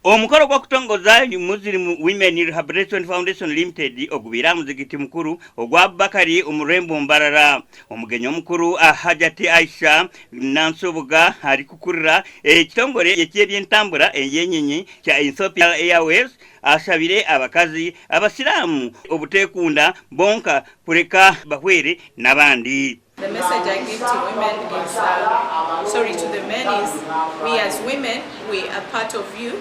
Omukoro gw'okutongoza Muslim Women Rehabilitation Foundation Limited ogubaire aha muzigiti mukuru ogwa Abubakari omu rurembo Mbarara. Omugenyi omukuru Hajati Aisha Nansubuga arikukurira ekitongore eky'eby'entambura ey'enyonyi kya Ethiopia Airways ashabire abakazi abasiraamu obuteekunda bonka kureka bahwere n'abandi. The message I give to women is uh, sorry to the men is we as women we are part of you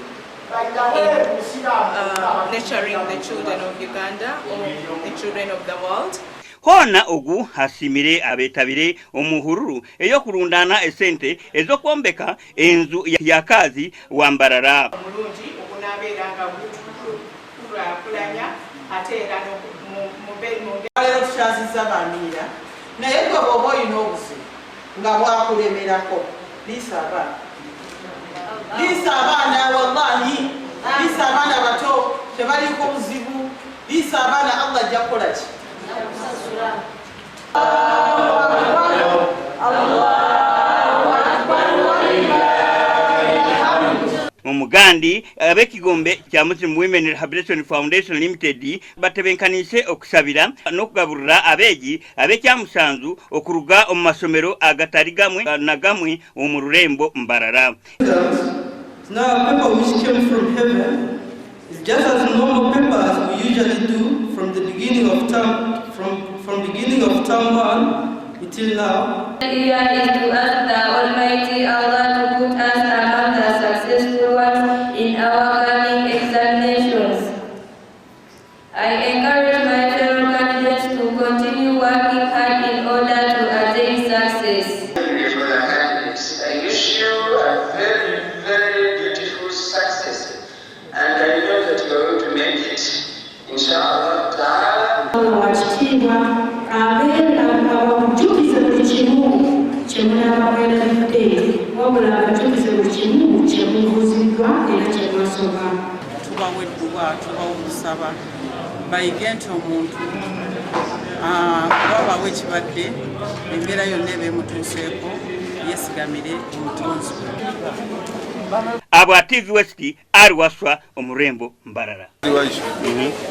in uh, nurturing the children of Uganda or the children of the world. Hoona ogu asiimire abeetabire omu hururu ey'okurundaana esente ez'okwombeka enju ya Kaazi wa Mbarara. Omulungi ogunaabeera nga gutukulaakulanya ate era Olwaleero tukyazizza ba Miira naye ggwe bw'oba olina obuzibu nga bwakulemerako liisa abaana liisa abaana wallahi liisa abaana bato tebaliiko buzibu liisa abaana Allah ajja kukola ki? Omugandi, ab'ekigombe kya Muslim Women Rehabilitation Foundation Limited batebenkaniise okushabira n'okugaburira abeegi ab'ekyamushanju okuruga omu mashomero agatari gamwe na gamwe omu rurembo Mbarara. Now a paper which came from heaven is just as normal paper as we usually do from the beginning of term from, from beginning of term one until now. Idea is to ask the Almighty Allah to put us among the successful ones in our coming examinations. I encourage my fellow candidates to continue working hard in order to attain success. For the candidates, I wish you a very, very beautiful success. And I know that you are going to make it, inshallah ta'ala. Wakitiibwa abajjukize buli kimu kye munaaba mwerabidde wabula abajjukize buli kimu kye mubuuziddwa era kye mwasoma. Tubawa edduwa, tubawa okusaba bayige nti omuntu ah, wabaawo ekibadde embeera yonna eba emutuuseeko yesigamire omutonzi. Abwa TV West, Ali Waswa omu rurembo Mbarara.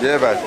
Yebale.